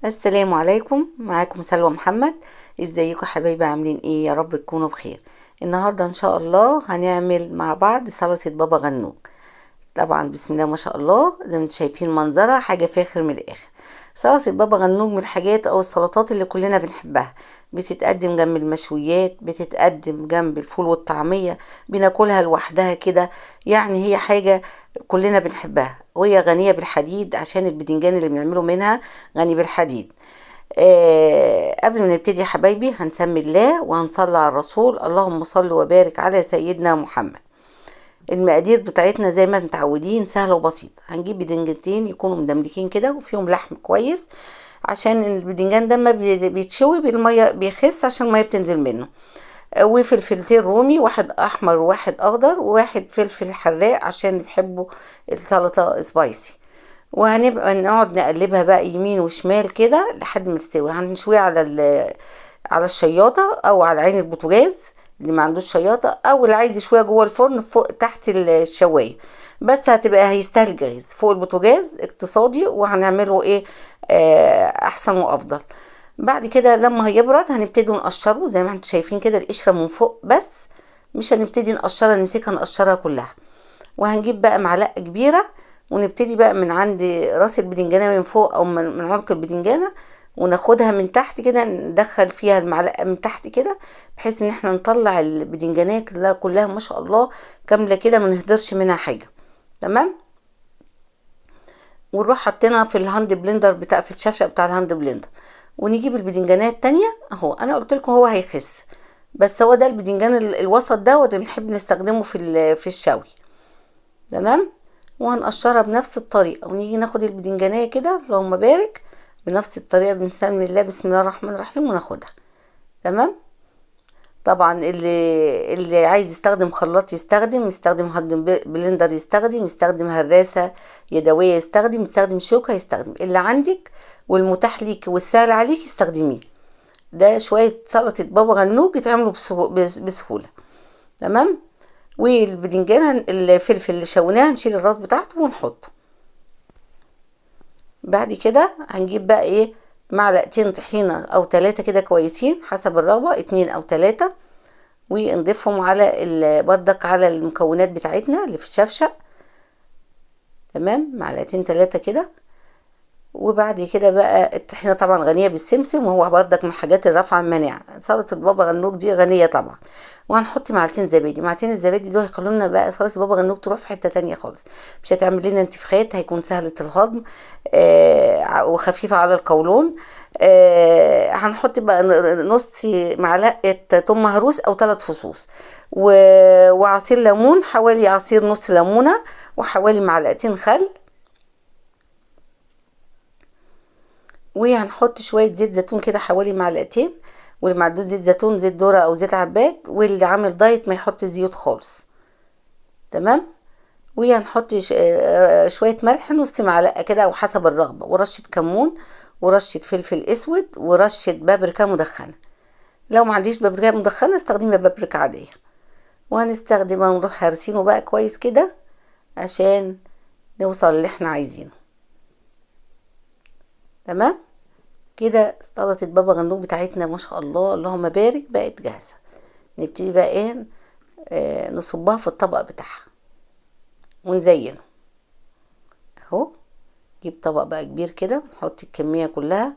السلام عليكم، معاكم سلوى محمد. ازيكم حبايبي؟ عاملين ايه؟ يا رب تكونوا بخير. النهارده ان شاء الله هنعمل مع بعض سلطة بابا غنوج. طبعا بسم الله ما شاء الله، زي ما انتم شايفين منظرها حاجة فاخر من الاخر. سلطة بابا غنوج من الحاجات او السلطات اللي كلنا بنحبها، بتتقدم جنب المشويات، بتتقدم جنب الفول والطعميه، بناكلها لوحدها كده، يعني هي حاجة كلنا بنحبها، وهي غنية بالحديد عشان البدنجان اللي بنعمله منها غني بالحديد. قبل ما نبتدي يا حبايبي هنسمي الله وهنصلي على الرسول، اللهم صل وبارك على سيدنا محمد. المقادير بتاعتنا زي ما متعودين سهلة وبسيطة. هنجيب بدنجتين يكونوا مدملكين كده وفيهم لحم كويس، عشان البدنجان ده ما بيتشوي بالمية بيخس عشان المية بتنزل منه. وفلفلتين رومي، واحد احمر وواحد اخضر، وواحد فلفل حراق عشان بيحبوا السلطة سبايسي. وهنبقى نقعد نقلبها بقى يمين وشمال كده لحد ما تستوي. هنشويها على الشياطه او على عين البوتاجاز اللي ما عندوش شياطه، او اللي عايز يشويها جوه الفرن فوق تحت الشوايه، بس هتبقى هيستاهل جاهز فوق البوتاجاز، اقتصادي، وهنعمله ايه احسن وافضل. بعد كده لما هيبرد هنبتدي نقشره زي ما انتم شايفين كده، القشرة من فوق بس، مش هنبتدي نقشرها، نمسكها نقشرها كلها. وهنجيب بقى معلقه كبيرة ونبتدي بقى من عند راس البدنجانه من فوق او من عنق البدنجانه، وناخدها من تحت كده، ندخل فيها المعلقة من تحت كده، بحيث ان احنا نطلع البدنجانيه كلها ما شاء الله كاملة كده، ما نهدرش منها حاجة. تمام. ونروح حاطينها في ال hand blender بتاع، في الشفشه بتاع ال hand blender. ونجيب البدنجانيه التانية اهو، انا قلت لكم هو هيخس، بس هو ده البدنجان الوسط ده اللي بنحب نستخدمه في الشوي. تمام. وهنقشرها بنفس الطريقة، ونيجي ناخد البدنجانيه كده اللهم بارك بنفس الطريقة، بنسمي الله بسم الله الرحمن الرحيم وناخدها. تمام. طبعا اللي عايز يستخدم خلاط يستخدم، يستخدم hand blender يستخدم، يستخدم هراسه يدوية يستخدم، يستخدم شوكه يستخدم، اللي عندك والمتاح ليك والسهل عليك استخدميه. ده شوية سلطة بابا غنوج يتعملوا بسهولة. تمام. والبدنجان الفلفل اللي شويناه هنشيل الراس بتاعته ونحطه. بعد كده هنجيب بقى ايه، معلقتين طحينه او 3 كده كويسين حسب الرغبة، 2 او 3، ونضيفهم على بردك على المكونات بتاعتنا اللي في الشفشق. تمام. معلقتين 3 كده. وبعد كده بقى الطحينه طبعا غنية بالسمسم، وهو بردك من الحاجات اللي رافعه المناعة. سلطة بابا غنوج دي غنية طبعا. وهنحط معلقتين زبادي، معلقتين الزبادي دول هيخلوا لنا بقى سلطة بابا غنوج تروح في حتة تانية خالص، مش هتعمل لنا انتفاخات، هيكون سهلة الهضم وخفيفة على القولون. هنحط بقى نص معلقه توم مهروس او 3 فصوص، وعصير ليمون، حوالي عصير نص ليمونه، وحوالي معلقتين خل. وهنحط شوية زيت زيتون كده حوالي معلقتين، واللي ما عندوش زيت زيتون زيت ذره او زيت عباد، واللي عامل دايت ما يحط زيوت خالص. تمام. وهنحط شوية ملح، نص معلقه كده او حسب الرغبة، ورشه كمون، ورشه فلفل اسود، ورشه بابريكا مدخنه. لو ما عنديش بابريكا مدخنه استخدمي بابريكا عادية. وهنستخدمها ونروح هرسينه بقى كويس كده عشان نوصل اللي احنا عايزينه. تمام كده. سلطة بابا غنوج بتاعتنا ما شاء الله اللهم بارك بقت جاهزة. نبتدي بقى ايه، نصبها في الطبق بتاعها ونزينه اهو. نجيب طبق بقى كبير كده نحط الكمية كلها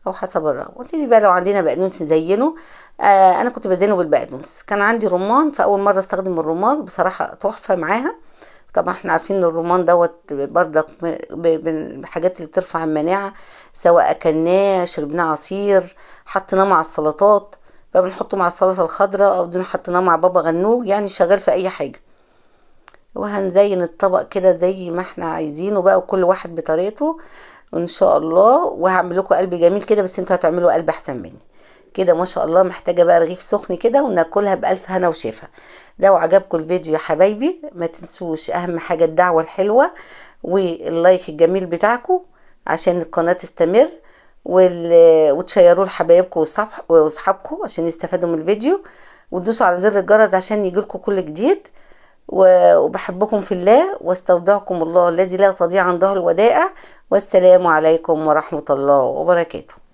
او حسب الرغبة. ونبتدي بقى لو عندنا بقدونس نزينه. انا كنت بزينه بالبقدونس، كان عندي رمان فاول مرة استخدم الرمان، بصراحة تحفة معاها. طبعا احنا عارفين ان الرمان دوت بردك من الحاجات اللي بترفع المناعة، سواء اكلناه شربناه عصير حطيناه مع السلطات، فبنحطه مع السلطة الخضراء او دون حطيناه مع بابا غنوج، يعني شغال في اي حاجة. وهنزين الطبق كده زي ما احنا عايزينه بقى، وكل واحد بطريقته ان شاء الله. وهعمل لكم قلب جميل كده، بس انتوا هتعملوا قلب احسن مني كده ما شاء الله. محتاجه بقى رغيف سخن كده وناكلها بالف هنا وشفا. لو عجبكم الفيديو يا حبايبي ما تنسوش اهم حاجة الدعوة الحلوة وال like الجميل بتاعكم عشان القناة تستمر، وتشيروه لحبايبكم واصحابكم عشان يستفادوا من الفيديو، وتدوسوا على زر الجرس عشان يجيلكم كل جديد. وبحبكم في الله، واستودعكم الله الذي لا تضيع عنده الودائع. والسلام عليكم ورحمة الله وبركاته.